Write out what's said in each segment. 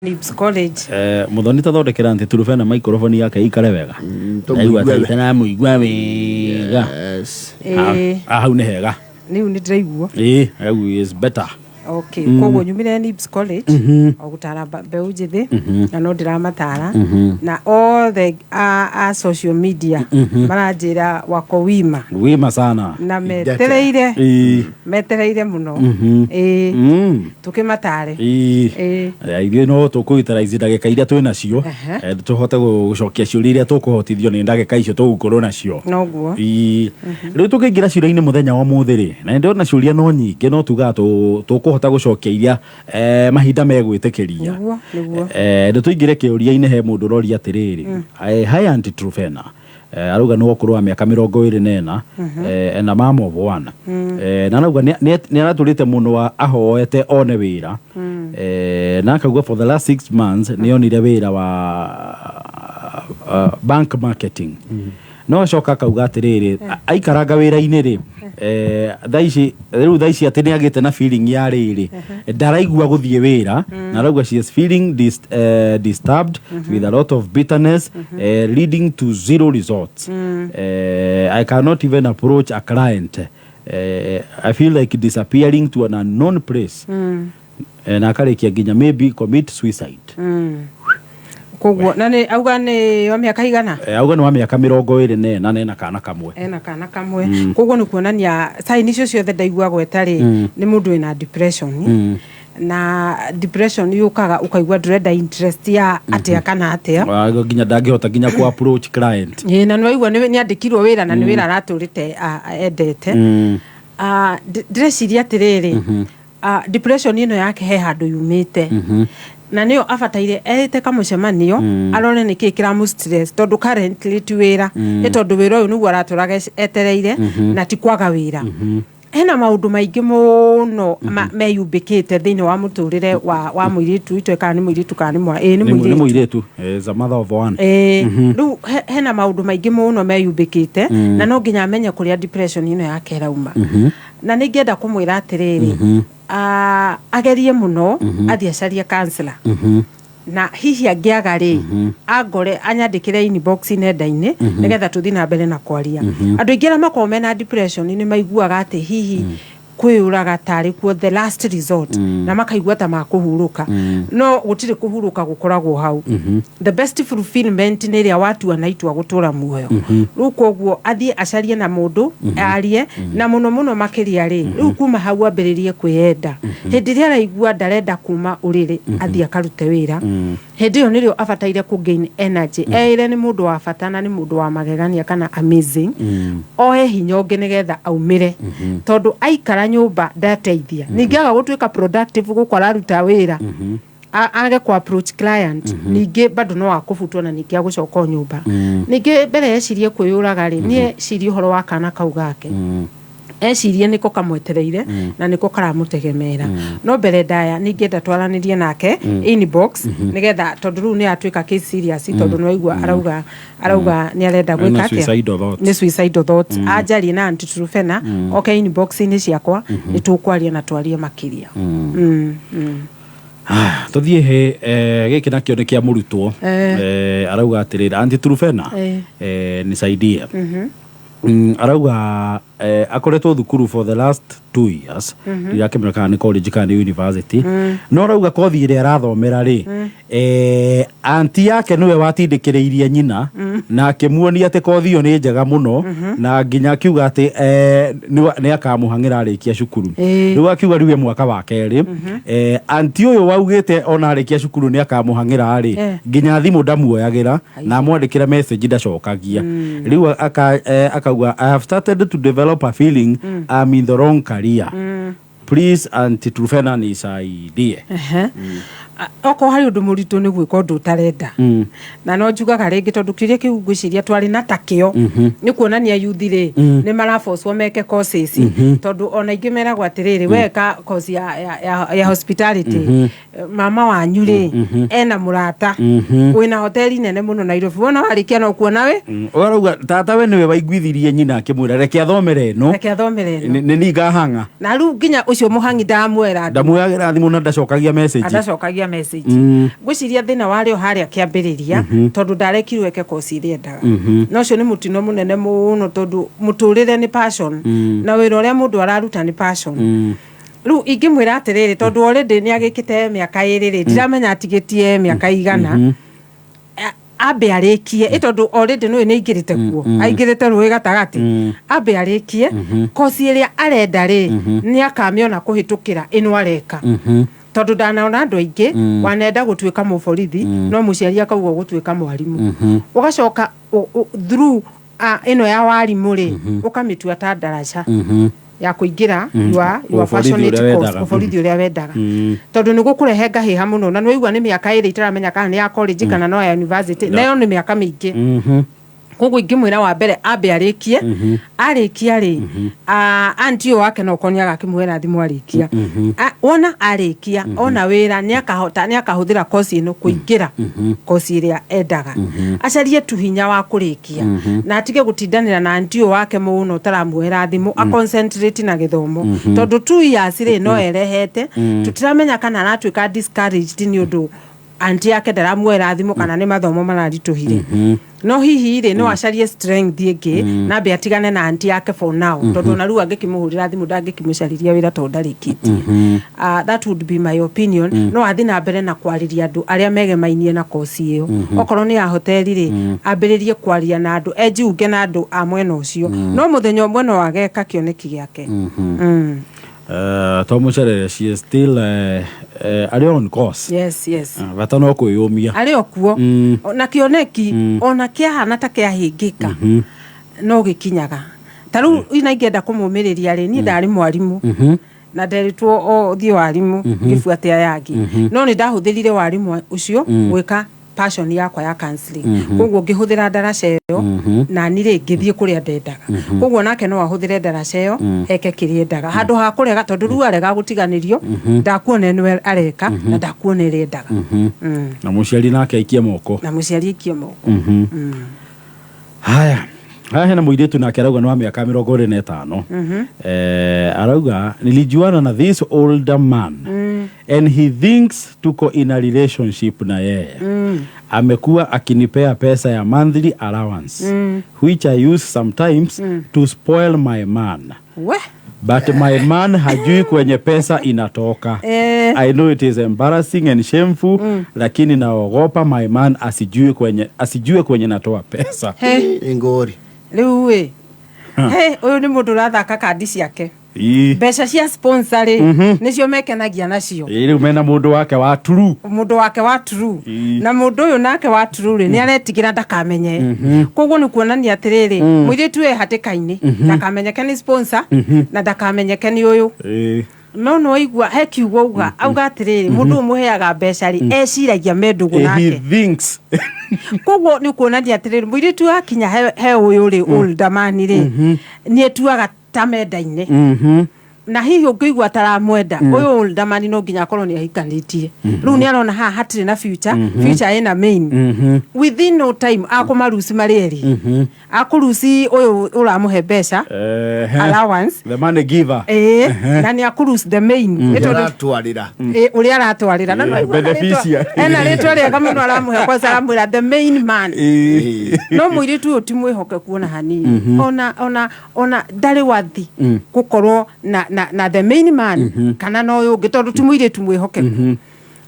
Nibs College. Muthoni, tathondekera Auntie Truphena microphone yake ikare wega. Ndaigua Tũmũigue. Taramũigua wega. Yes. Ĩĩ. Ah, hau nĩ hega. Rĩu nĩ ndĩraigua. Ĩĩ, hau is better. Okay, koguo nyumire Nibs College o gũtara mbeũ njĩthĩ, na no ndĩramatara na othe a social media maranjĩra wako wima. Wima sana. Na metereire. Metereire mũno, ĩĩ. Tũkĩmatare. Ĩĩ. Ithuĩ no tũkũutilize ndagĩka iria twĩ nacio, tũhote gũcokia ciũria iria tũkũhotithio nĩ ndagĩka icio tũgũkorwo nacio. Noguo. Ĩĩ. Rĩu tũkĩingĩra ciũria-inĩ mũthenya wa ũmũthĩ rĩ, na nĩndĩrona ciũria no nyingĩ, no tugaga tũkũhota gũcokia iria mahinda megwĩtĩkĩria. Nĩguo, nĩguo. Nĩ tũingĩre kĩũria-inĩ. He mũndũ ũroria atĩrĩrĩ, "Hi Auntie Truphena." Arauga nĩ wa ũkũrũ wa mĩaka 24, and a mom of one. Na arauga nĩ aratũrĩte mũno ahoete one wĩra. Na akauga for the last 6 months nĩ onire wĩra wa bank marketing, no acoka akauga atĩrĩrĩ, aikaranga wĩra-inĩ rĩ, thaa ici rĩu, thaa ici atĩ nĩ agĩte na feeling ya rĩrĩ ndaraigua gũthiĩ wĩra, na arauga she is feeling disturbed with a lot of bitterness, leading to zero results. "I cannot even approach a client. I feel like disappearing to an unknown place." Na akarĩkia nginya maybe commit suicide. Koguo na nĩ auga nĩ wa mĩaka igana? Auga nĩ wa mĩaka 24 na ena kana kamwe. Ena kana kamwe. Koguo nĩ kuonania sign icio ciothe ndaigua gweta rĩ, nĩ mũndũ wĩna depression, na depression yũkaga ũkaigua ndũrenda interest ya atĩa kana atĩa. Nginya ndangĩhota nginya ku approach client. Ĩĩ, na nĩwaigua nĩ andĩkirwo wĩra na nĩ wĩra aratũrĩte endete. Ndĩreciria atĩrĩrĩ, depression ĩno yake he handũ yumĩte, na nĩyo abataire ĩte kamũcemanio arore nĩkĩ kĩramũ stress, tondũ currently ti wĩra, nĩ tondũ wĩra ũyũ nĩguo aratũraga etereire, na ti kwaga wĩra. Hena maũndũ maingĩ mũno meyumbĩkĩte thĩinĩ wa mũtũrĩre wa mũirĩtu witũ, kana nĩ mũirĩtu kana nĩ ĩĩ, nĩ Nĩ mũirĩtu. Mũirĩtu. Is a mother of one. Ĩĩ, rĩu hena maũndũ maingĩ mũno meyumbĩkĩte, na no nginya amenye kũrĩa depression ĩno yake ĩrauma. Na nĩ ingĩenda kũmwĩra atĩrĩrĩ, agerie mũno athiĩ acarie counselor, na hihi angĩaga rĩ, angore anyandĩkĩre inbox nenda-inĩ nĩgetha tũthiĩ na mbere na kwaria. Andũ aingĩ arĩa makoragwo mena depression nĩ maiguaga atĩ hihi kwĩyũraga tarĩ kuo the last resort, na makaigua ta makũhurũka, no gũtirĩ kũhurũka gũkoragwo hau. The best fulfillment nĩ ĩrĩa watua na itua gũtũra muoyo. Rĩu koguo athiĩ acarie na mũndũ arie, na mũno mũno makĩria rĩ, rĩu kuma hau ambĩrĩrie kwĩyenda. Hĩndĩ ĩrĩa araigua ndarenda kuma ũrĩrĩ athiĩ akarute wĩra, hĩndĩ ĩyo nĩrĩo abataire kũ gain energy, eĩre nĩ mũndũ wa bata na nĩ mũndũ wa magegania kana amazing, oe hinya ũngĩ nĩgetha aumĩre, tondũ aikara nyũmba ndateithia. Ningĩ aga gũtuĩka productive gũkũ araruta wĩra, age ku approach client, ningĩ bado no akũbutwo na ningĩ agũcoka o nyũmba. Ningĩ mbere ecirie kwĩyũraga rĩ, nĩ ecirie ũhoro wa kana kau gake, ecirie nĩko kamwetereire na nĩko karamũtegemera. No mbere ndaya ningĩenda twaranĩrie nake inbox nĩgetha, tondũ rĩu nĩ atuĩka case serious, tondũ nĩ waigua arauga nĩ arenda Ena gwĩka atĩa? Suicidal thoughts. Nĩ suicidal thoughts. Anjarie na Auntie Truphena, oke inbox-inĩ ciakwa, nĩ tũkwaria na twarie makĩria. Tũthiĩ he gĩkĩ nakĩo nĩ kĩa mũrutwo. Arauga atĩrĩrĩ, "Auntie Truphena, nisaidie." Arauga akoretwo thukuru for the last 2 years, ndirakĩmenya kana nĩ college kana nĩ university, no arauga kothi ĩrĩa arathomera rĩ, anti yake nĩwe watindĩkĩrĩirie nyina na akĩmuonia atĩ kothi ĩyo nĩ njega mũno, na nginya akiuga atĩ nĩ akamũhang'ĩra arĩkia cukuru. Rĩu akiuga rĩu e mwaka wa kerĩ, anti ũyũ waugĩte ona arĩkia cukuru nĩ akamũhang'ĩra rĩ, nginya thimũ ndamuoyagĩra, na amwandĩkĩra message ndacokagia. Rĩu akauga, "I have started to develop a feeling I'm in the wrong career. Please, Auntie Truphena, nisaidie." Ehe. Okorwo harĩ ũndũ mũritũ nĩ gwĩka ũndũ ũtarenda, na no njugaga rĩngĩ, tondũ kĩũria kĩu ngwĩciria twarĩ na takĩo, nĩ kuonania yuthi rĩ nĩ marabocwo meke courses, tondũ ona ingĩ meragwo atĩrĩrĩ, weka course ya hospitality, mama wanyu rĩ ena mũrata wĩna hoteli nene mũno Nairobi, wona warĩkia no kuona we. Ũrauga tata we nĩwe waiguithirie nyina akĩmwĩra reke athomere ĩno. Reke athomere ĩno. Nĩ ningahang'a. Na rĩu nginya ũcio mũhang'i ndamwera. Ndamuoyagĩra thimũ na ndacokagia message. Adacokagia. message. Ngwĩciria thĩna warĩ o harĩa kĩambĩrĩria, tondũ ndarekirwo eke kosi ĩrĩa endaga, na ũcio nĩ mũtino mũnene mũno, tondũ mũtũrĩre nĩ passion na wĩra ũrĩa mũndũ araruta nĩ passion. Rĩu ingĩmwĩra atĩrĩrĩ, tondũ already nĩ agĩkĩte mĩaka 2 rĩ, ndiramenya atigĩtie mĩaka igana, ambe arĩkie, ĩ tondũ already nĩũĩ nĩ aingĩrĩte kuo, aingĩrĩte rũĩ gatagatĩ. Ambe arĩkie kosi ĩrĩa arenda rĩ, nĩ akamĩona kũhĩtũkĩra ĩno areka, tondũ ndanaona andũ aingĩ wanenda gũtuĩka mũborithi, no mũciari akauga ũgũtuĩka mwarimũ, ũgacoka through ĩno ya warimũ rĩ, ũkamĩtua ta ndaraca ya kũingĩra your Ũborithi passionate ũrĩa course, wendaga. Ũborithi ũrĩa wendaga, tondũ nĩ gũkũrehe ngahĩha mũno, na nĩwaigua nĩ mĩaka 2, itaramenya kana nĩ ya college kana no ya university, nayo nĩ mĩaka mĩingĩ. Koguo ingĩmwĩra wa mbere ambe arĩkie. Arĩkia rĩ, auntie ũyũ wake no korwo nĩ agakĩmuoera thimũ arĩkia. Wona arĩkia, ona wĩra, nĩ akahota, nĩ akahũthĩra kosi ĩno kũingĩra kosi ĩrĩa endaga. Acarie tu hinya wa kũrĩkia na atige gũtindanĩra na auntie ũyũ wake mũno ũtaramuoera thimũ, a concentrate na gĩthomo, tondũ 2 years rĩ, no erehete. Tũtiramenya kana aratuĩka discouraged nĩ ũndũ auntie yake ndaramuoera thimũ, kana nĩ mathomo mararitũhire. No hihi rĩ, no acarie strength ĩngĩ na ambe atigane na auntie yake for now, tondũ ona rĩu angĩkĩmũhũrĩra thimũ ndangĩkĩmũcarĩria wĩra tondũ ndarĩkĩtie. That would be my opinion. No athiĩ na mbere na kwarĩria andũ arĩa megemainie na kosi ĩyo. Okorwo nĩ ya hoteli rĩ, ambĩrĩrie kwaria na andũ, ejiunge na andũ a mwena ũcio, no mũthenya ũmwe no ageka kĩoneki gĩake. To mũcerere, she is still arĩ on course. Yes. Bata no kwĩyũmia. Arĩ o kuo na kĩoneki ona kĩahana ta kĩahĩngĩka, no gĩkinyaga. Ta rĩu ina ingĩenda kũmũmĩrĩria rĩ, niĩ ndarĩ mwarimũ na nderitwo o thiĩ warimũ ngĩbuatia yangi, no nĩ ndahũthĩrire warimũ ũcio gwĩka passion yakwa ya counseling. Koguo ngĩhũthĩra ndaraca ĩyo na ni rĩ, ngĩthiĩ kũrĩa ndendaga. Koguo nake no ahũthĩre ndaraca ĩyo eke kĩrĩa endaga, handũ ha kũrega, tondũ rĩu arega gũtiganĩrio, ndakuona ĩno areka na ndakuona ĩrĩa endaga. Na mũciari nake aikie moko. Na mũciari aikie moko. Haya, haha hena mũirĩtu nake arauga nĩ wa mĩaka 25. Arauga, "Nilijuana na this older man and he thinks tuko in a relationship na yeye. Amekuwa akinipea pesa ya monthly allowance, which I use sometimes to spoil my man, We but my man hajui kwenye pesa inatoka. I know it is embarrassing and shameful, lakini naogopa my man asijue kwenye natoa pesa." He. Ngori. Rĩu ĩ, he ũyũ nĩ mũndũ ũrathaka kandi ciake. Mbeca cia sponsor rĩ, nĩcio mekenagia nacio. Ĩ, rĩu mena mũndũ wake wa true. Mũndũ wake wa true. Na mũndũ ũyũ nake wa true rĩ, nĩ aretigĩra ndakamenye. Koguo nĩ kuonania atĩrĩrĩ, mũirĩtu e hatĩka-inĩ ndakamenyeke nĩ sponsor na ndakamenyeke nĩ ũyũ. No nĩwaigua he kiugo auga, auga atĩrĩrĩ, mũndũ ũyũ mũheaga mbeca rĩ, eciragia me ndũgũ He nake. thinks. Koguo nĩ kuonania atĩrĩrĩ, mũirĩtu akinya he ũyũ rĩ, older man rĩ, nĩ etuaga ta mendaine. Na hihi ũngĩigua taramwenda ũyũ older man, no nginya akorwo nĩ ahikanĩtie. Rĩu nĩ arona haha hatirĩ na future, future ĩna main. Within no time akũmaruci marĩ erĩ, akũruci ũyũ ũramũhe mbeca allowance, The money giver. Ĩĩ, na nĩ akũruci the main. Nĩ tondũ Aratwarĩra. Ĩ, ũrĩa aratwarĩra na no aigua Beneficiary. ena rĩtwa rĩega mũno aramũhe, kwanza aramwĩra the main man. No mũirĩtu ũyũ ti mwĩhokeku ona hanini, ona ndarĩ wathi gũkorwo na the main man kana na ũyũ ũngĩ, tondũ ti mũirĩtu mwĩhokeku.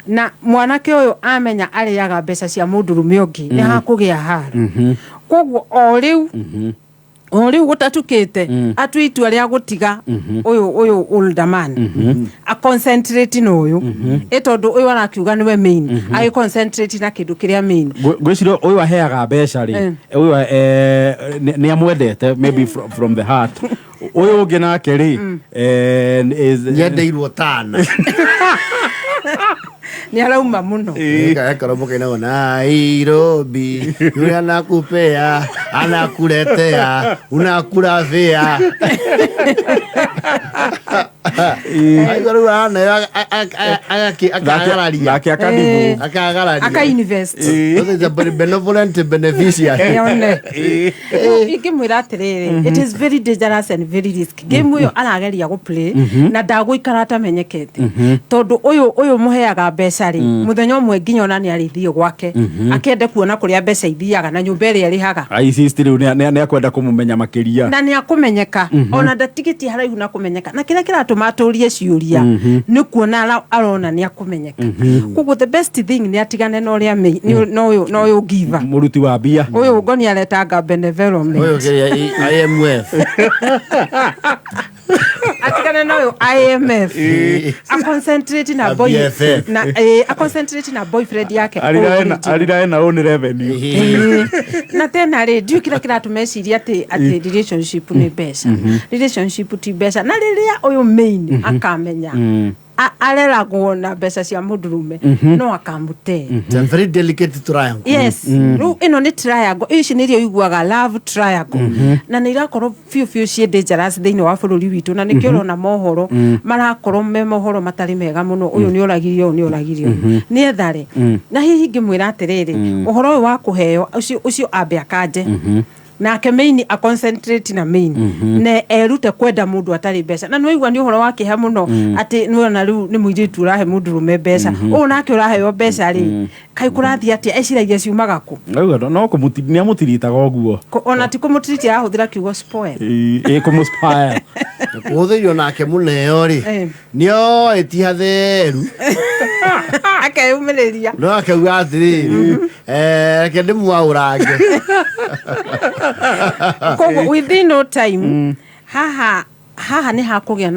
Na mwanake ũyũ amenya arĩaga mbeca cia mũndũrũme ũngĩ, nĩ hakũgĩa haro. Koguo o rĩu gũtatukĩte, atue itua rĩa gũtiga ũyũ older man, a concentrate na ũyũ, ĩ tondũ ũyũ arakiuga nĩwe main, agĩ concentrate na kĩndũ kĩrĩa main. Ngwĩciria ũyũ aheaga mbeca rĩ, ũyũ nĩ amwendete maybe from the heart. Ũyũ ũngĩ nake rĩ is Nyendeirwo tana. Nĩ arauma mũno. Ekaro mũkainagwo Nairobi, yule anakupea anakuletea unakula fea. Aigua rĩu araneo akagararia. Nake akadibu. Akagararia. Aka invest. This is a benevolent beneficiary. Yone ingĩmwĩra atĩrĩrĩ, it is very dangerous and very risky game ĩyo arageria gũ play, na ndagũikara atamenyekete, tondũ ũyũ mũheaga mbeca rĩ, mũthenya ũmwe nginya ona nĩ arĩthiĩ gwake akende kuona kũrĩa mbeca ithiaga na nyũmba ĩrĩa ĩrĩhaga. Insist rĩu nĩ akwenda kũmũmenya makĩria. Na nĩ akũmenyeka, ona ndatigĩtie haraihu na kũmenyeka, na kĩrĩa kĩratũma atũrie ciũria nĩ kuona arona nĩ akũmenyeka. Koguo the best thing nĩ atigane na ũrĩa na ũyũ giver. Mũruti wa mbia. Ũyũ ngoni aretanga benevolent. Ũyũ kĩrĩa IMF. Atigane na ũyũ IMF, a concentrate na Na boy BFF. na a concentrate na boyfriend yake Arira original. Arira ena own revenue. Na tena rĩ, ndiũĩ kĩrĩa kĩratũma eciria atĩ relationship nĩ mbeca. Relationship ti mbeca, na rĩrĩa ũyũ main akamenya areragwo na mbeca cia mũndũrũme, no akamũte. It's a very delicate triangle. Yes, rĩu ĩno nĩ triangle, ici nĩrĩo iguaga love triangle, na nĩ irakorwo biũ biũ ciĩ dangerous thĩinĩ wa bũrũri witũ, na nĩkĩo ũrona mohoro marakorwo me mohoro matarĩ mega mũno, ũyũ nĩ ũragirio, ũyũ nĩ ũragirio, nĩ ethare. Na hihi ingĩmwĩra atĩrĩrĩ, ũhoro ũyũ wa kũheo ũcio ambe akanje nake main, a concentrate na main, na erute kwenda mũndũ atarĩ mbeca. Na nĩwaigua nĩ ũhoro wa kĩeha mũno atĩ nĩwona rĩu nĩ mũirĩtu ũrahe mũndũrũme mbeca, ũyũ nake ũraheo mbeca rĩ, kaĩ kũrathiĩ atĩa? Eciragia ciumaga kũ? Auga no nĩ amũtiritaga ũguo. Ona ti kũmũtiriti, arahũthĩra kiugo spoil. Ĩ kũmũ-spoil. Kũhũthĩrio nake mũneo rĩ, nĩoĩ ti hatheru. Akeyumĩrĩria. No akauga atĩrĩrĩ, reke ndĩmwaũrange. Koguo within no time haha nĩ hakũgĩa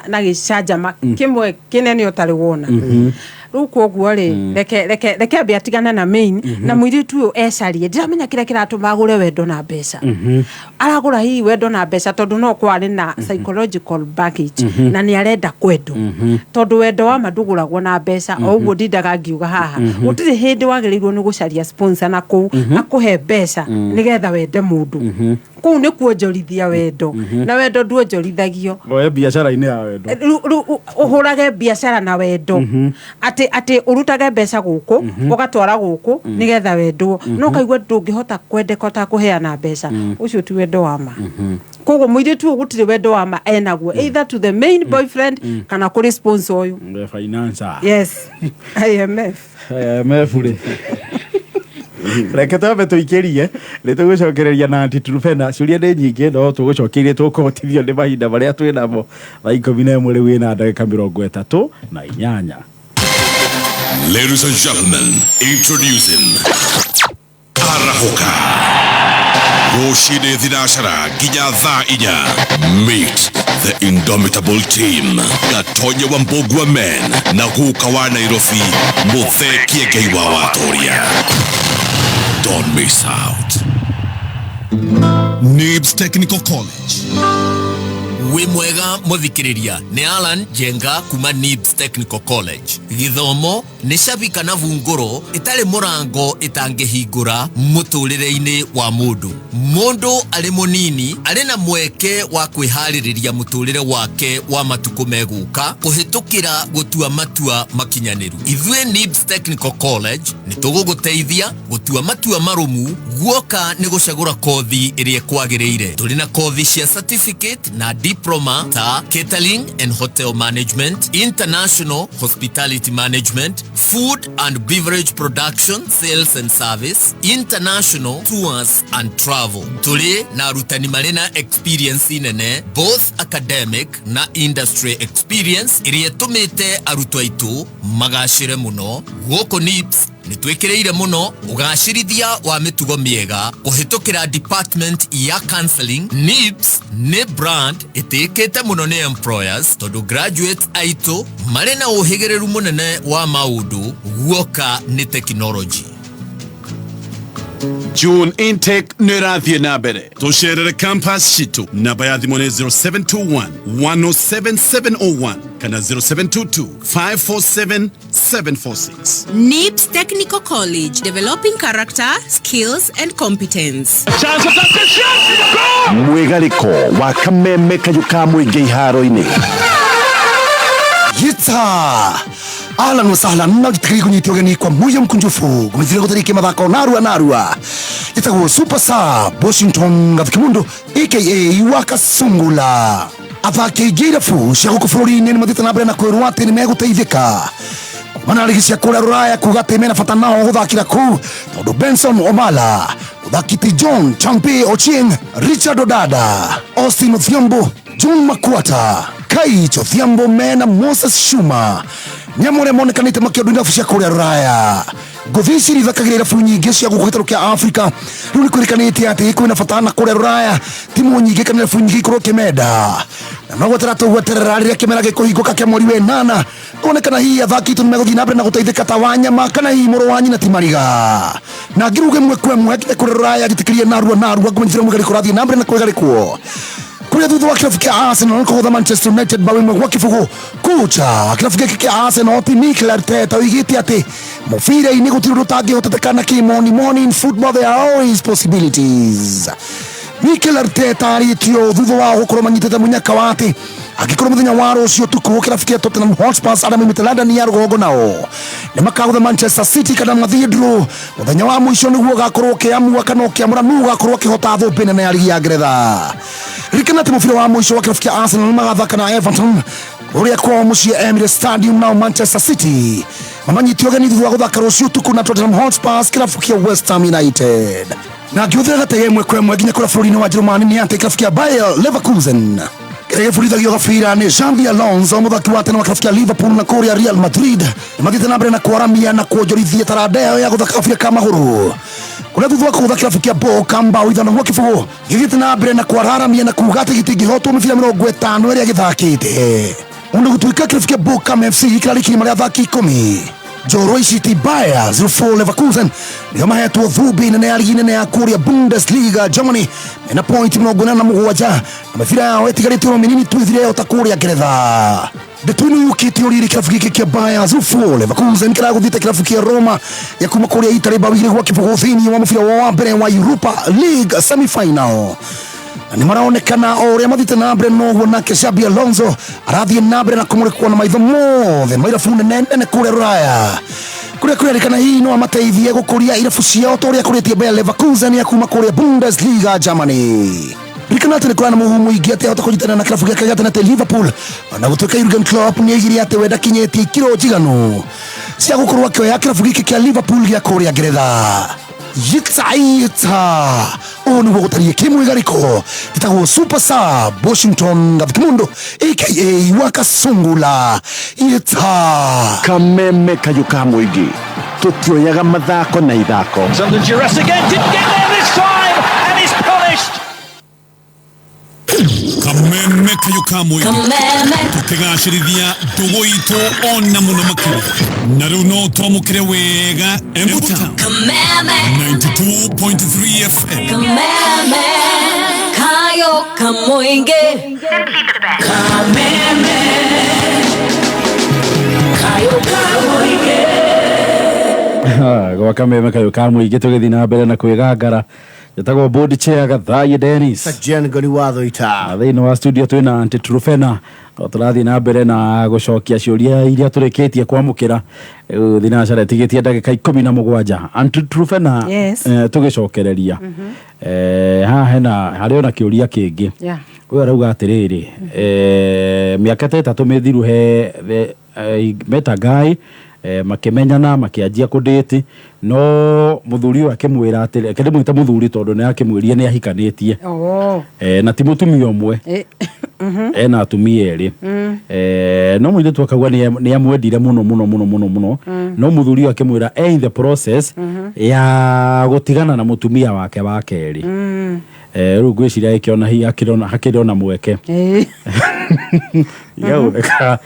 na gĩcanjama kĩmwe kĩnene ũtarĩ wona rĩu. Koguo rĩ, reke ambe atigane na main, na mũirĩtu ũyũ ecarie. Ndiramenya kĩrĩa kĩratũma agũre wendo na mbeca. Aragũra hihi wendo na mbeca tondũ no korwo arĩ na psychological baggage na nĩ arenda kwendwo, tondũ wendo wa ma ndũgũragwo na mbeca. O ũguo ndindaga ngiuga haha, gũtirĩ hĩndĩ wagĩrĩirwo nĩ gũcaria sponsor na kũu akũhe mbeca nĩgetha wende mũndũ. Kũu nĩ kuonjorithia wendo, na wendo nduonjorithagio. Oe biacara-inĩ ya wendo. Rĩu ũhũrage biacara na wendo atĩ ũrutage mbeca gũkũ ũgatwara gũkũ nĩgetha wendwo, no kaigua ndũngĩhota kwendeka ũtakũheana mbeca. Ũcio ti wendo wa ma. Koguo mũirĩtu ũyũ gũtirĩ wendo wa ma enaguo, either to the main boyfriend kana kũrĩ sponsor ũyũ. The financer. Yes, IMF. IMF rĩ, reke twambe tũikĩrie, nĩ tũgũcokereria na Aunty Trufena. Ciũria nĩ nyingĩ, no tũgũcokerie tũkũhotithio nĩ mahinda marĩa twĩ namo. Thaa 11 rĩu ĩna ndagĩka 38. Ladies and gentlemen, introducing Arahoka. Rũcinĩ thinacara nginya thaa 4. Meet the indomitable team. Gatonye wa Mbogua Men na guka wa Nairobi Muthee Kiengei wa Watoria. Don't miss out. Nibs Technical College. Wĩ mwega mũthikĩrĩria, nĩ Alan Njenga kuma Nibs Technical College. Gĩthomo nĩ cabi kana bungũro ĩtarĩ mũrango ĩtangĩhingũra mũtũrĩre-inĩ wa mũndũ. Mũndũ arĩ mũnini arĩ na mweke wa kwĩharĩrĩria mũtũrĩre wake wa matukũ megũka kũhĩtũkĩra gũtua matua makinyanĩru. Ithuĩ Nibs Technical College nĩ tũgũgũteithia gũtua matua marũmu guoka nĩ gũcagũra kothi ĩrĩa ĩkwagĩrĩire. Tũrĩ na kothi cia certificate na diploma ta catering and hotel management, international hospitality management, food and beverage production, sales and service, international tours and travel. Tũrĩ na arutani marĩ na experience nene, both academic na industry experience, ĩrĩa ĩtũmĩte arutwo aitũ magacĩre mũno. Gũkũ NIBS nĩ twĩkĩrĩire mũno ũgacĩrithia wa mĩtugo mĩega kũhĩtũkĩra department ya counseling. NIBS nĩ brand ĩtĩkĩte mũno nĩ employers, tondũ graduates aitũ marĩ na ũhĩgĩrĩru mũnene wa maũndũ guoka nĩ technology. June intake nĩ ĩrathiĩ na mbere. Tũcerere campus citũ. Namba ya thimũ nĩ 0721 107 701 kana 0722 547 746. NIBS Technical College, developing character, skills, and competence. Mwĩgarĩko wa kameme kayũ ka mũingĩ iharo-inĩ. Gita ahlan wa sahlan na gĩtĩkĩri kũnyitio ũgeni kwa muyo mkunjufu ngũmĩthire gũtarĩkia mathako narua narua gĩtagwo super sub Washington Gathikimundu aka Wakasungula. Athaki aingĩ irabu cia gũkũ bũrũri-inĩ nĩ mathiĩte na mbere na kwĩrwo atĩ nĩ megũteithĩka kumana na rigi cia kũrĩa rũraya kuga atĩ mena bata nao gũthakĩra kũu tondũ Benson Omala, mũthaki ti John Champe Ochieng, Richard Odada, Austin Odhiambo, John Makwata, Kai Odhiambo mena Moses Shuma nĩ amwe arĩa monekanĩte makĩondwo irabu cia kũrĩa rũraya. Ngũthi ici ithakagĩra irabu nyingĩ cia gũkũ gĩtarũ kĩa Afrika. Rĩu nĩ kwĩrĩkanĩte atĩ kwĩna bata na kũrĩa rũraya timu nyingĩ kana irabu nyingĩ ikorwo kĩmenda na no gwetera tũgweterera rĩrĩa kĩmera gĩkũhingũka kĩa mweri wa ĩnana tuone kana hihi athaki aitũ nĩmegũthiĩ na mbere na gũteithĩka ta Wanyama kana hihi mũrũ wa nyina ti Mariga. Na ngiruge mwe kwa mwe nginya kũrĩa rũraya gĩtĩkĩrie narua narua ngũmenyithĩre mwĩgarĩko ũrathiĩ na mbere na kwĩgarĩkwo kuria thutha wa kĩrabu kĩa Arsenal kũgũtha Manchester United bao ĩmwe gwa kĩbũgũ. Kocha kĩrabu gĩkĩ kĩa Arsenal ti Mikel Arteta oigĩte atĩ mũbira-inĩ gũtirĩ ũndũ ũtangĩhoteteka na kĩmonimoni, in football there are always possibilities. Mikel Arteta arĩtio thutha wa gũkorwo manyitĩte mũnyaka wa atĩ angĩkorwo mũthenya wa rũciũ ũtukũ kĩrabu kĩa Tottenham Hotspurs arĩa maumĩte London ya rũgongo nao nĩ makagũtha Manchester City kana mathiĩ draw mũthenya wa mũico nĩguo ũgakorwo ũkĩamua kana ũkĩamũra nũ ũgakorwo akĩhota thũmbĩ nene ya rigi ya Ngeretha. Ririkana atĩ mũbira wa mũico wa kĩrabu kĩa Arsenal magathaka na Everton ũrĩa kwao mũciĩ Emirates Stadium, nao Manchester City mamanyitio ũgeni thutha wa gũthaka rũciũ ũtukũ na Tottenham Hotspurs kĩrabu kĩa West Ham United. Na ngĩhũthĩra gatege ĩmwe kwa ĩmwe nginya kũrĩa bũrũri-inĩ wa Njĩrĩmani nĩ atĩ kĩrabu kĩa Bayer Leverkusen kĩrĩa gĩbundithagio gabira nĩ Xabi Alonso mũthaki wa tene wa kĩrabu kĩa Liverpool na kũrĩa Real Madrid nĩ mathiĩte na mbere na kwaramia na kuonjorithia taranda yao ya gũthaka gabira ka magũrũ kũrĩa thutha wa kũgũtha kĩrabu kĩa Boca mbao ithano gwa kĩbũgũ gĩthiĩte na mbere na kwararamia na kuga atĩ gĩtingĩhotwo mĩbira 50 ĩrĩa gĩthakĩte. Ũndũ gũtuĩka kĩrabu kĩa Bochum FC kĩrarĩkirie marĩa athaki 10 njorua ici ti Bayer 04 Leverkusen nĩo mahetwo thũmbĩ nene ya rigi nene ya kũrĩa Bundesliga Germany mena point 87 na mĩbira yao ĩtigarĩte o mĩnini tu ĩthire yao ta kũrĩa Ngeretha. Ndeto ĩno yũkĩte o rĩrĩ kĩrabu gĩkĩ kĩa Bayer 04 Leverkusen kĩragũthĩte kĩrabu kĩa Roma ya kuma kũrĩa Italy bao igĩrĩ gwa kĩbũgũ thĩinĩ wa mũbira wa mbere wa Europa League semi-final. Na nĩ maronekana o ũrĩa mathiĩte na mbere noguo nake Xabi Alonso arathiĩ na mbere na kũmũrĩkwo na maitho mothe ma irabu nene nene kũrĩa rũraya kũrĩa kwĩrĩkana hihi no amateithie gũkũria irabu ciao ta ũrĩa akũrĩtie Bayer Leverkusen ya kuma kũrĩa Bundesliga Germany. Ririkana atĩ nĩ kũrĩ na mũhuhu mũingĩ atĩ ahota kũnyitanĩra na kĩrabu gĩake gĩa tene atĩ Liverpool ona gũtuĩka Jurgen Klopp nĩ oigire atĩ we ndakinyĩtie ikĩro njiganu cia gũkorwo akĩoya kĩrabu gĩkĩ kĩa Liverpool gĩa kũrĩa Ngeretha. Yitsa yitsa ũũ nĩguo gũtariĩ kĩmwĩgarĩko gĩtagwo Super Sub Washington Gathikimundu aka Wakasungula. Yitsa kameme kayũ ka mũingĩ tũtioyaga mathako na ithako. Under duress again, didn't get there this time, and is punished. Kameme kayũ ka mũingĩ tũkĩgacĩrithia ndũgũ itũ ona mũno makĩria na rĩu no twamũkĩre wega Embu Town 92.3 FM. Kameme kayo kamoinge Kameme kayo kamoinge. Gwa kameme kayũ ka mũingĩ tũgĩthiĩ na mbere na kwĩgangara njĩtagwo board chair Gathaiĩ Dennis Jen Ngoni wa Thũita. Na thĩinĩ wa studio twĩna Aunty Trufena o tũrathiĩ na mbere na gũcokia ciũria iria tũrĩkĩtie kwamũkĩra. Rĩu thinacara ĩtigĩtie ndagĩka 17. Aunty Trufena, Yes. tũgĩcokereria haha hena harĩ ona kĩũria kĩngĩ. Ũyũ arauga atĩrĩrĩ, mĩaka ta 3 mĩthiru he meta guy makĩmenyana makĩanjia kũdate no mũthuri ũyũ akĩmwĩra atĩrĩ, reke ndĩmwĩte mũthuri tondũ nĩ akĩmwĩrire nĩ ahikanĩtie. Na ti mũtumia ũmwe. Ena atumia erĩ. No mũirĩtu akauga nĩ amwendire mũno mũno mũno mũno mũno. No mũthuri ũyũ akĩmwĩra e in the process ya gũtigana na mũtumia wake wa kerĩ. Rĩu ngwĩciria ĩkĩona hihi hakĩrĩ ona mweke. Igatheka.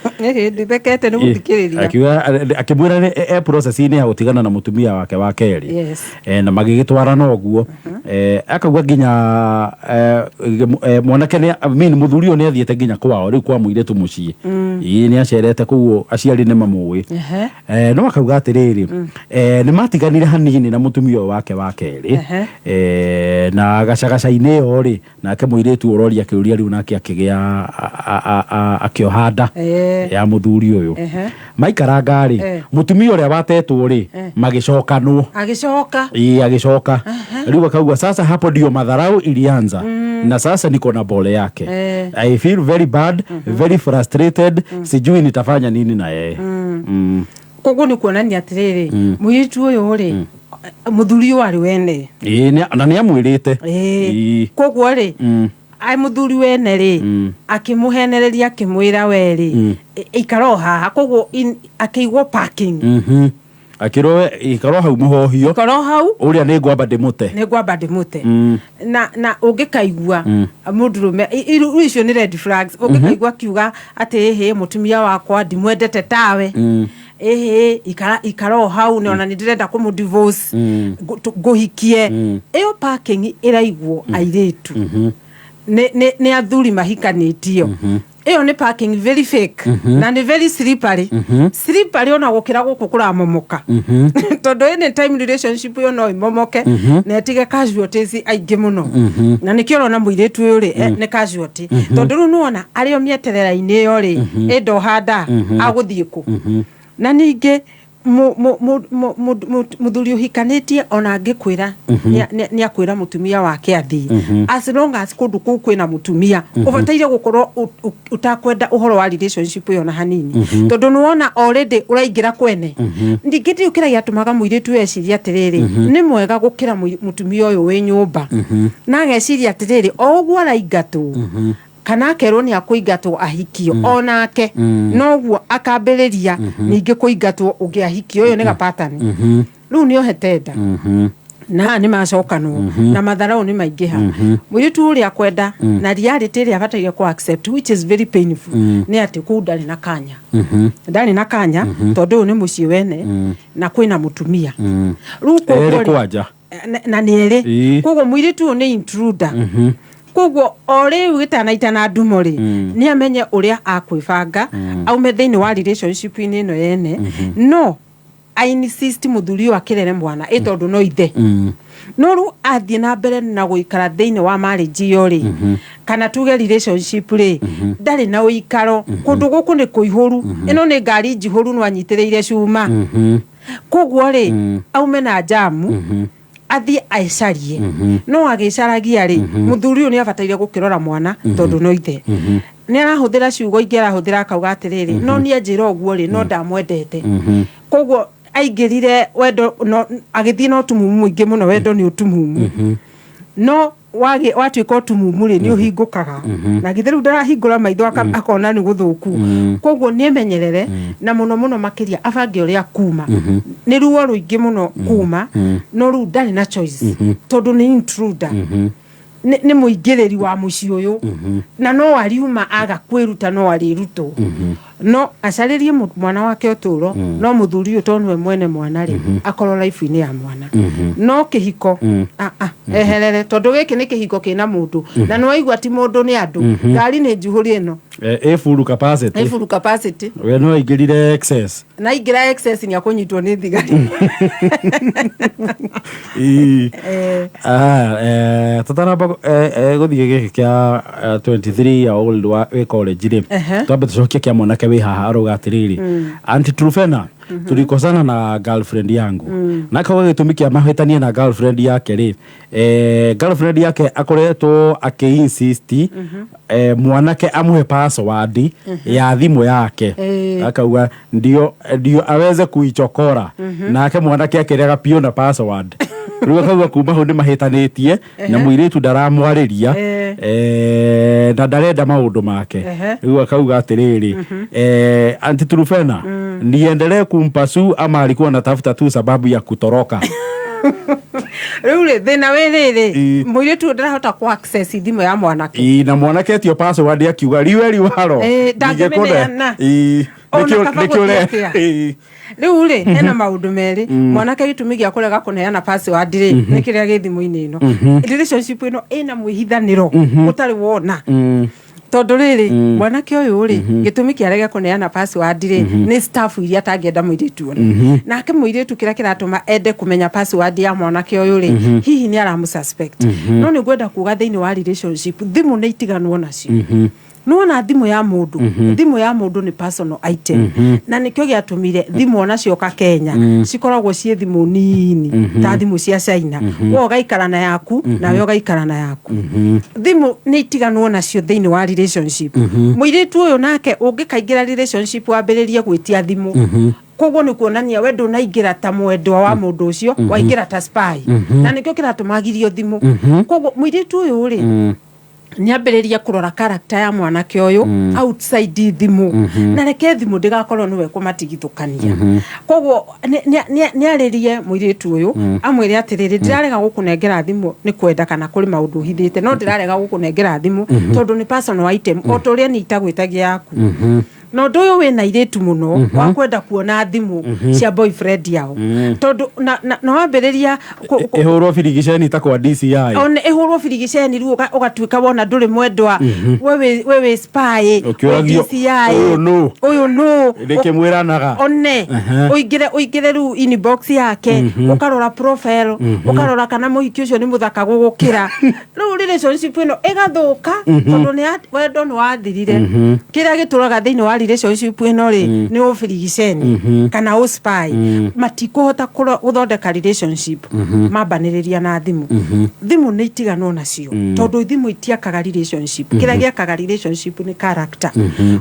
Ndithekete nĩ gũthikĩrĩria. Akiuga, akĩmwĩra nĩ e process-inĩ ya gũtigana na mũtumia wake wa kerĩ. Na magĩgĩtwarana ũguo. Akauga nginya, mwanake nĩ, I mean, mũthuri ũyũ nĩ athiĩte nginya kwao, rĩu kwa mũirĩtu mũciĩ. Ĩĩ, nĩ acerete kũu, aciari nĩ mamũĩ. No akauga atĩrĩrĩ, nĩ matiganire hanini na mũtumia ũyũ wake wa kerĩ. Na gacagaca-inĩ ĩyo rĩ, nake mũirĩtu ũroria kĩũria rĩu nake akĩgĩa, Akĩoha nda ya mũthuri ũyũ. Maikaranga rĩ, mũtumia ũrĩa watetwo rĩ, magĩcokanwo. Agĩcoka. Ĩĩ, agĩcoka. Rĩu akauga sasa hapo ndio madharau ilianza, na sasa niko na bole yake. I feel very bad, very frustrated, sijui nitafanya nini na yeye. Koguo nĩ kuonania atĩrĩrĩ, mũirĩtu ũyũ rĩ, mũthuri ũyũ arĩ wene. Ĩĩ, na nĩ amwĩrĩte. Koguo rĩ, ai mũthuri wene rĩ, akĩmũhenereria, akĩmwĩra we rĩ, ikara o haha. Koguo akĩigwo parking. Akĩrwo we ikarwo hau mũhohio. Ikara o hau. Ũrĩa nĩ ngwamba ndĩmũte. Nĩ ngwamba ndĩmũte. Na ũngĩkaigua mũndũrũme, icio nĩ red flags. Ũngĩkaigua akiuga atĩ ĩhĩ, mũtumia wakwa ndimwendete tawe, ĩhĩ, ikara, ikara o hau, nĩ ona nĩ ndĩrenda kũmũ divorce, ngũhikie, ĩyo parking ĩraigwo airĩtu nĩ athuri mahikanĩtio. Ĩyo nĩ parking very fake na nĩ very slippery, slippery ona gũkĩra gũkũ kũramomoka, tondũ any time relationship ĩyo no ĩmomoke na ĩtige casualties aingĩ mũno. Na nĩkĩo ũrona mũirĩtu ũyũ rĩ, nĩ casualty, tondũ rĩu nĩwona arĩ o mĩeterera-inĩ ĩyo rĩ, ĩndoha nda agũthiĩ kũ? Na ningĩ mũthuri ũhikanĩtie, ona angĩkwĩra nĩ akwĩra mũtumia wake athiĩ, as long as kũndũ kũu kwĩna mũtumia, ũbataire gũkorwo ũtakwenda ũhoro wa relationship ĩyo na hanini, tondũ nĩwona already ũraingĩra kwene. Ningĩ ndiũ kĩrĩa gĩatũmaga mũirĩtu ũyũ ecirie atĩrĩrĩ, nĩ mwega gũkĩra mũtumia ũyũ wĩ nyũmba, na ageciria atĩrĩrĩ, o ũguo araingatwo kana akerwo nĩ akũingatwo ahikio, onake noguo akambĩrĩria ningĩ kũingatwo ũngĩ ahikio. Ũyũ nĩ gapatani rĩu nĩ ohete nda na nĩ macokanwo na matharau nĩ maingĩha. Mũirĩtu ũrĩa kwenda na reality ĩrĩa abataire ku accept, which is very painful, nĩ atĩ kũu ndarĩ na kanya, ndarĩ na kanya, tondũ ũyũ nĩ mũciĩ wene na kwĩna mũtumia rĩu. Koguo Erĩ rĩ, kwanja. Na nĩ erĩ. Koguo mũirĩtu ũyũ nĩ intruder. Koguo o rĩu gĩtanaitana ndumo rĩ, nĩ amenye ũrĩa akwĩbanga aume thĩinĩ wa relationship-inĩ ĩno yene. No I insist mũthuri ũyũ akĩrere mwana ĩ tondũ no ithe. No rĩu athiĩ na mbere na gũikara thĩinĩ wa marriage ĩyo rĩ, kana tuge relationship rĩ, ndarĩ na ũikaro. Kũndũ gũkũ nĩ kũihũru, ĩno nĩ ngari njihũru, no anyitĩrĩire cuma. Koguo rĩ, aume na njamu athiĩ acarie. No agĩcaragia rĩ, mũthuri ũyũ nĩ abataire gũkĩrora mwana tondũ no ithe. Nĩ arahũthĩra ciugo ingĩ, arahũthĩra akauga atĩrĩrĩ, no niĩ anjĩra ũguo rĩ, no ndamwendete. Koguo aingĩrire wendo no agĩthiĩ na ũtumumu mũingĩ mũno. Wendo nĩ ũtumumu, no watuĩka ũtumumu rĩ, nĩ ũhingũkaga, na githĩ rĩu ndarahingũra maitho akona nĩ gũthũku. Koguo nĩ emenyerere na mũno mũno makĩria abange ũrĩa kuma. Nĩ ruo rũingĩ mũno kuma, no rĩu ndarĩ na choice tondũ nĩ intruder, nĩ mũingĩrĩri wa mũciĩ ũyũ, na no ariuma aga kwĩruta, no arĩrutwo. No acarĩrie mwana wake ũtũũro. No mũthuri ũyũ, tondũ nĩwe mwene mwana rĩ, akorwo life-inĩ ya mwana. No kĩhiko, ah, ah, eherere, tondũ gĩkĩ nĩ kĩhiko kĩna mũndũ, na nĩ waigua ti mũndũ, nĩ andũ. Ngari nĩ njihũrie ĩno. Ĩ full capacity. Ĩ full capacity. We no aingĩrire excess. Na aingĩra excess nĩ akũnyitwo nĩ thigari. Ii. Ah, tũtanamba gũthiĩ gĩkĩ kĩa 23 year old wa wĩ college rĩ, twambe tũcokie kĩa mwanake wĩ haha. Arauga atĩrĩrĩ, "Auntie Trufena, tulikosana na girlfriend yangu." Na akauga gĩtũmi kĩa mahĩtanie na girlfriend yake rĩ, girlfriend yake akoretwo akĩ-insist mwanake amũhe password ya thimũ yake. Akauga ndio aweze kuichokora. Nake mwanake akĩrega piũ na password. Rĩu akauga kuma hau nĩ mahĩtanĩtie na mũirĩtu ndaramwarĩria, na ndarenda maũndũ make. Rĩu akauga atĩrĩrĩ, "Auntie Trufena, niendelee kumpursue ama alikuwa anatafuta tu sababu ya kutoroka?" Rĩu rĩ, thĩna wĩ rĩrĩ, mũirĩtu ũyũ ndarahota ku access thimũ ya mwanake. Ii, na mwanake etio password akiuga riwe riwaro. Ndangĩmĩneana. Ona kaba Nĩkĩo gũthiĩ atĩa? Rĩu rĩ, hena maũndũ merĩ. Mwanake gĩtũmi gĩa kũrega kũneana password rĩ, nĩ kĩrĩa gĩ thimũ-inĩ ĩno. Relationship ĩno ĩna mwĩhithanĩro ũtarĩ wona, tondũ rĩrĩ, mwanake ũyũ rĩ, gĩtũmi kĩa arege kũneana password rĩ, nĩ staff iria atangĩenda mũirĩtu one. Nake mũirĩtu kĩrĩa kĩratũma ende kũmenya password ya mwanake ũyũ rĩ, hihi nĩ aramũ suspect. No nĩ ngwenda kuga thĩinĩ wa relationship thimũ nĩ itiganwo nacio. Nĩwona thimũ ya mũndũ, thimũ ya mũndũ nĩ personal item, na nĩkĩo gĩatũmire thimũ ona cioka Kenya cikoragwo ciĩ thimũ nini ta thimũ cia China. We ũgaikara na yaku, nawe ũgaikara na yaku. Thimũ nĩ itiganwo nacio thĩinĩ wa relationship. Mũirĩtu ũyũ nake ũngĩkaingĩra relationship wambĩrĩrie gwĩtia thimũ, koguo nĩ kuonania we ndũnaingĩra ta mwendwa wa mũndũ ũcio, waingĩra ta spy, na nĩkĩo kĩratũmagirio thimũ. Koguo mũirĩtu ũyũ rĩ, nĩambĩrĩrie kũrora character ya mwanake ũyũ outside thimũ, na reke thimũ ndĩgakorwo nĩwe kũmatigithũkania. Koguo nĩarĩrie mũirĩtu ũyũ, amwĩre atĩrĩrĩ, ndĩrarega gũkũnengera thimũ nĩ kwenda kana kũrĩ maũndũ ũhithĩte, no ndĩrarega gũkũnengera thimũ tondũ nĩ personal item, o ta ũrĩa niĩ itagwĩtagia yaku. Na ũndũ ũyũ wĩna airĩtu mũno wa kwenda kuona thimũ cia boyfriend yao, tondũ na wambĩrĩria Ĩhũrwo birigiceni ta kwa DCI. One ĩhũrwo birigiceni, rĩu ũgatuĩka wona ndũrĩ mwendwa, we wĩ spy, wĩ Ũkĩũragio, DCI. "Ũyũ nũ?" Ũyũ nũ? Rĩkĩmwĩranaga. One ũingĩre rĩu inbox yake, ũkarora profile, ũkarora kana mũhiki ũcio nĩ mũthaka gũgũkĩra. Rĩu relationship ĩno ĩgathũka tondũ wendo nĩ wathirire. Kĩrĩa gĩtũraga thĩinĩ wa relationship ĩno rĩ, nĩ ũbirigiceni kana ũspy. Matikũhota gũthondeka relationship mambanĩrĩria na thimũ. Thimũ nĩ itiganwo nacio tondũ thimũ itiakaga relationship. Kĩrĩa gĩakaga relationship nĩ character.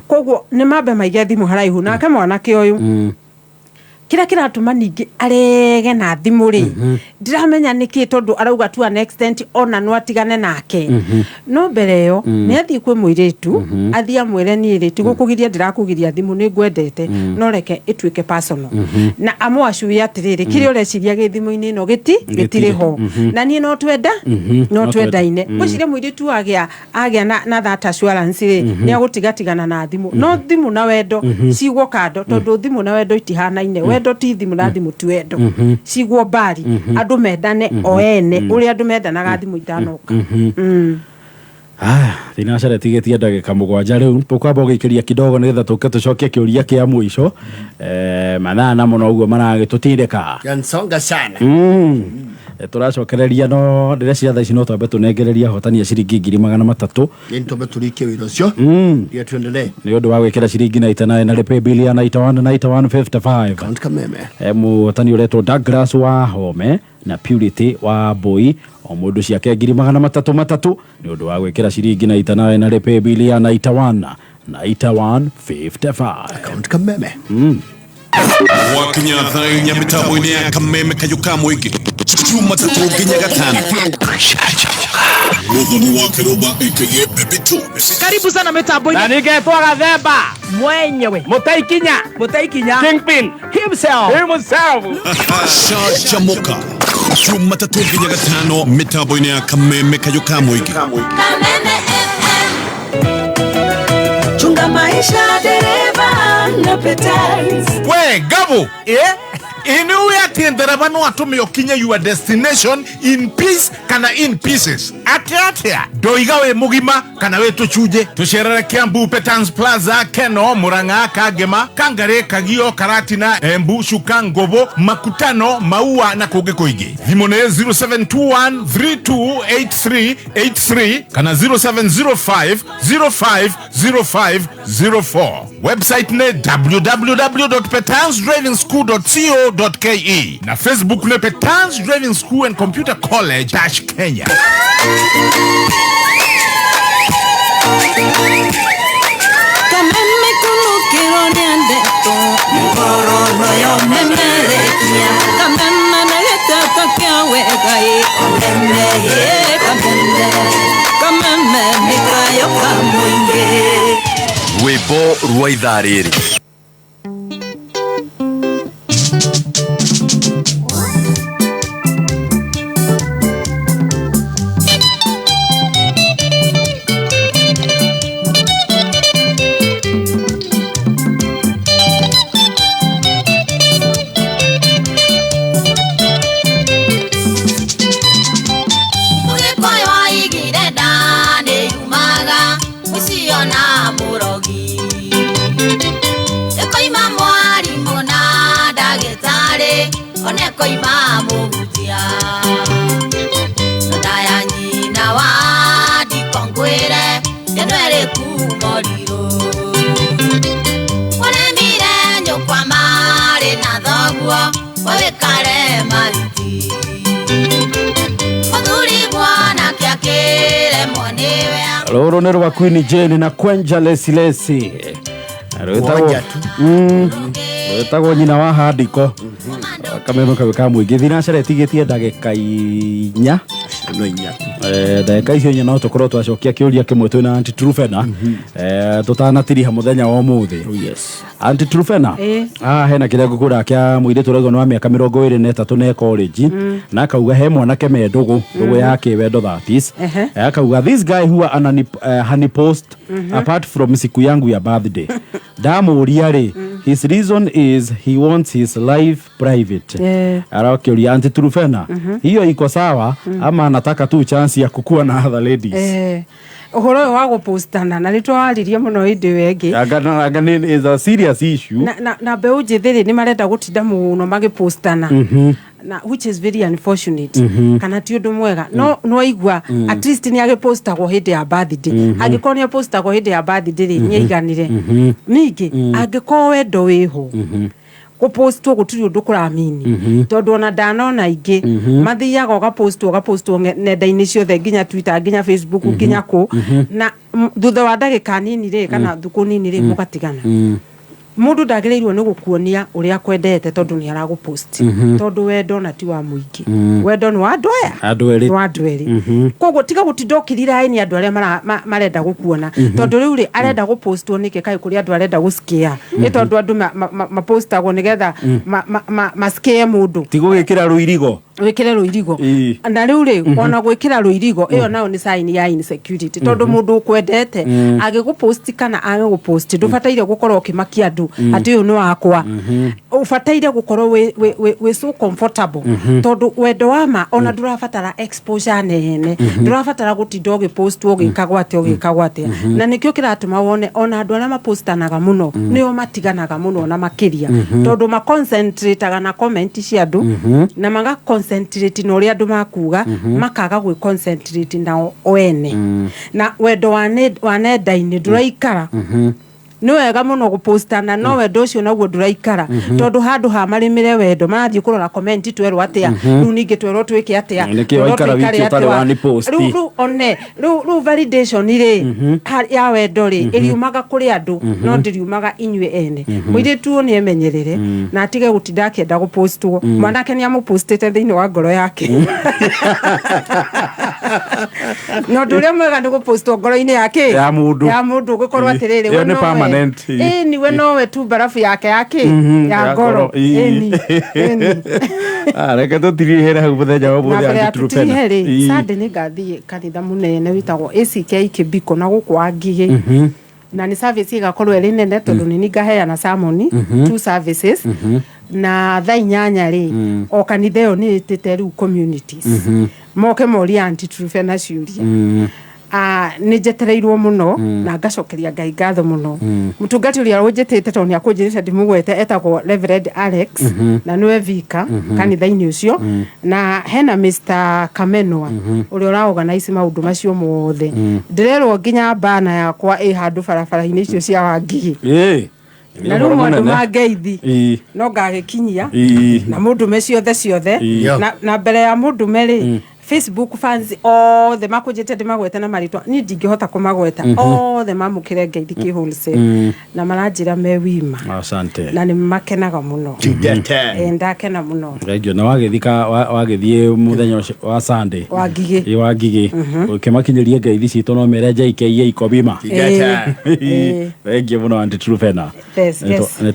Koguo nĩ mambe maige thimũ haraihu. Nake mwanake ũyũ, kĩrĩa kĩratũma ningĩ arege na thimũ rĩ, ndiramenya nĩkĩ, tondũ arauga to an extent ona no atigane nake. No mbere ĩyo nĩ athiĩ kwĩ mũirĩtu, athiĩ amwĩre, niĩ rĩ, tigũkũgiria, ndĩrakũgiria thimũ, nĩ ngwendete, no reke ĩtuĩke personal, na amwacuie atĩrĩrĩ, kĩrĩa ũreciria gĩ thimũ-inĩ ĩno gĩtirĩ ho, na niĩ no twenda no twendaine. Ngwĩciria mũirĩtu agĩa na that assurance rĩ, nĩ agũtigatigana na thimũ. No thimũ na wendo cigwo kando, tondũ thimũ na wendo itihanaine. Wendo ti thimũ na thimũ ti wendo. Cigwo mbari, andũ mendane o ene ũrĩa andũ mendanaga thimũ itanoka. Aya, thinacara tigĩtie ndagĩka 7 rĩu, tũkwamba gũgĩikĩria kidogo nĩgetha tũke tũcokie kĩũria kĩa mũico. Mathaa namo noguo maragĩtũtindĩka. Yansonga sana. Tũracokereria, no ndĩreciria thaa ici no twambe tũnengereria ahotani a ciringi 300,000. Nĩ twambe tũrĩkie wĩra ũcio, ndio tuendelee. Nĩ ũndũ wa gwĩkĩra ciringi 99 na rĩpĩ bilia 91 9155. Count Kameme. Mũhotani ũretwo Douglas wa Home na Purity wa Mbui, o mũndũ ciake 300,000 matatũ, nĩ ũndũ wa gwĩkĩra ciringi 99 na rĩpĩ bilia 91 9155. Count Kameme. Gwakinya thaa 4 mĩtambo-inĩ ya Kameme kayũ ka mũingĩ, Jumatatũ nginya Gatano, Mũthoni wa Kĩrũmba aka Baby Jones. Karibu sana mitambo-inĩ. Na ningetwo Gathemba. Mwenyewe. Mũtaikinya. Mũtaikinya. Kingpin. Himself. Himself. Canjamũka Jumatatũ nginya Gatano mĩtambo-inĩ ya Kameme kayũ ka mũingĩ. Chunga maisha dereva na Petals. We Gabo, eh? Ĩnĩ atĩ ndereba no atũme ũkinye your destination in peace kana in pieces. Atĩa atĩa ndoiga wĩ mũgima kana wĩ tũcunjĩ. Tũcerere Kiambu Petans Plaza, Keno, Murang'a, Kangema, Kangari, Kagio, Karatina, Embu, Shuka, Ngobo, Makutano, Maua na kũngĩ kũingĩ. Thimũ nĩ 0721 328383 kana 0705 050504. Website nĩ www.petansdrivingschool.co.ke na Facebook nĩ Petans Driving School and Computer College dash Kenya. Kameme kunukirwo nĩ ndeto ngoro yo memerekia kameme na gĩteto kĩa wega ĩ kameme ĩ kameme kameme nĩ kayo ka mũingĩ. Rwĩmbo rwa ithaa rĩrĩ. Mũgĩkũyũ aigire nda nĩ yumaga mũciĩ na mũrogi, ĩkoima mwarimũ na ndagĩtarĩ, one ĩkoima mũhunjia. Nda ya nyina wa ndikongwĩre ĩno ĩrĩ kumo. Akĩremwo nĩwe. Rũrũ nĩ rwa Queen Jane na Kwenja Lesilesi. Kwanja tu. Rwĩtagwo nyina wa handiko. Kameme kau ka mũingĩ thinacara ĩtigĩtie ndagĩka 4. No inya. Ndagĩka icio 4 no tũkorwo twacokia kĩũria kĩmwe twĩna Aunty Trufena, tũtanatiriha mũthenya wa ũmũthĩ. Yes. Aunty Trufena, Ĩ. haha hena kĩrĩa ngũkũra kĩa mũirĩtu ũrauga nĩ wa mĩaka 23 na e college, na akauga he mwanake me ndũgũ, ndũgũ ya kĩwendo, that is. Akauga this guy huwa anani hani post apart from siku yangu ya birthday. Ndamũria rĩ, his reason is he wants his life private. Arakĩũria Aunty Trufena, hiyo iko sawa ama anataka tu chance ya kukua na other ladies? Ũhoro ũyũ wa gũpostana na nĩ twaririe mũno hĩndĩ ĩyo ĩngĩ. Anga is a serious issue. Na mbeũ njĩthĩ rĩ, nĩ marenda gũtinda mũno magĩpostana, na which is very unfortunate, kana ti ũndũ mwega. No nwaigua at least nĩ agĩpostagwo hĩndĩ ya birthday. Angĩkorwo nĩ apostagwo hĩndĩ ya birthday rĩ, nĩ aiganire. Ningĩ angĩkorwo wendo wĩho, gũpostwo gũtirĩ ũndũ kũramini, tondũ ona ndanona ingĩ mathiaga ũgapostwo nenda-inĩ ciothe, nginya Twitter, nginya Facebook, nginya kũ, na thutha wa ndagĩka nini rĩ, kana thukũ nini rĩ, mũgatigana. Mũndũ ndagĩrĩirwo nĩ gũkuonia ũrĩa akwendete tondũ nĩ aragũpost, tondũ wendo na ti wa mũingĩ, wendo nĩ wa andũ aya. Andũ erĩ. Nĩ wa andũ erĩ. Koguo tiga gũtinda ũkĩrira nĩ andũ arĩa marenda gũkuona, tondũ rĩu rĩ, arenda gũpostwo nĩkĩ? Kaĩ kũrĩ andũ arenda gũscare? Nĩ tondũ andũ mapostagwo nĩgetha mascare mũndũ. Ti gũgĩkĩra rũirigo. Wĩkĩre rũirigo. Na rĩu rĩ, ona gwĩkĩra rũirigo ĩyo nayo nĩ sign ya insecurity, tondũ mũndũ ũkwendete agĩgũpost kana agĩgũpost, ndũbataire gũkorwo ũkĩmakia andũ atĩ ũyũ nĩ wakwa. Ũbataire gũkorwo wĩ so comfortable, tondũ wendo wa ma ona ndũrabatara exposure nene, ndũrabatara gũtinda ũgĩpostwo, ũgĩkagwo atĩa, ũgĩkagwo atĩa. Na nĩkĩo kĩratũma wone ona andũ arĩa mapostanaga mũno nĩo matiganaga mũno na makĩria, tondũ maconcentrateaga na comment cia andũ, na maga concentrate na ũrĩa andũ makuga, makaga gwĩ concentrate nao o ene. Na wendo wa nenda-inĩ ndũraikara. Nĩ wega mũno gũpostana, no wendo ũcio naguo ndũraikara, tondũ handũ ha marĩmĩre wendo, marathiĩ kũrora comment, twerwo atĩa rĩu, ningĩ twerwo twĩke atĩa, Nĩkĩo twerwo waikara tũikare wiki ũtarĩ atĩa. wanipost. Rĩu one rĩu validation rĩ, ya wendo rĩ, ĩriumaga kũrĩ andũ, no ndĩriumaga inyuĩ ene. Mũirĩtu ũyũ nĩ emenyerere na atige gũtinda akĩenda gũpostwo. Mwanake nĩ amũpostĩte thĩinĩ wa ngoro yake, na ũndũ ũrĩa mwega nĩ gũpostwo ngoro-inĩ yake Ya mũndũ. Ya mũndũ, ũgĩkorwo atĩrĩrĩ, Ĩyo we nĩ nowe. permanent. Ĩni, we nowe tu barabu yake yake ya ya ngoro. ngoro. Ĩĩ. Ĩni. Ah, reke tũtirihĩre hau mũthenya wa Na ũmũthĩ, mbere ya Aunty Trufena. tũtirihe rĩ, Sunday nĩ ngathiĩ kanitha mũnene wĩtagwo ACK Kĩbiko na gũkũ wa Ngigĩ, na nĩ service ĩgakorwo ĩrĩ nene, tondũ nĩ ningaheana sermon, two services. Na thaa 8 rĩ, o kanitha ĩyo nĩ ĩtĩte rĩu communities moke morie Aunty Trufena ciũria. Ah, nĩ njetereirwo mũno na ngacokeria Ngai ngatho mũno. Mũtungati ũrĩa ũnjĩtĩte, tondũ nĩ akũnjĩrĩte ndĩmũgwete, etagwo Reverend Alex, na nĩwe vika kanitha-inĩ ũcio, na hena Mr Kamenwa ũrĩa ũraorganize maũndũ macio mothe. Ndĩrerwo nginya bana yakwa ĩ handũ barabara-inĩ icio cia Wangigĩ. Nĩ Na rĩu ũhoro maũndũ mũnene. ma ngeithi no ngagĩkinyia na mũndũme ciothe ciothe. Na mbere ya mũndũme rĩ, Facebook fans othe makũnjĩte ndĩmagwete na marĩtwa, niĩ ndingĩhota kũmagweta othe, mamũkĩre ngeithi kĩ wholesale, na maranjĩra me wima. Asante. Na nĩ makenaga mũno. Tidete. Ndakena mũno. Thank you. Na wagĩthika wagĩthiĩ mũthenya ũcio wa Sunday Wa Ngigĩ. Ĩ, wa Ngigĩ, ũkĩmakinyĩrie ngeithi citũ, no mere JKA iko bima. Tidete. Thank you mũno, Aunty Trufena. Yes, yes. Nĩ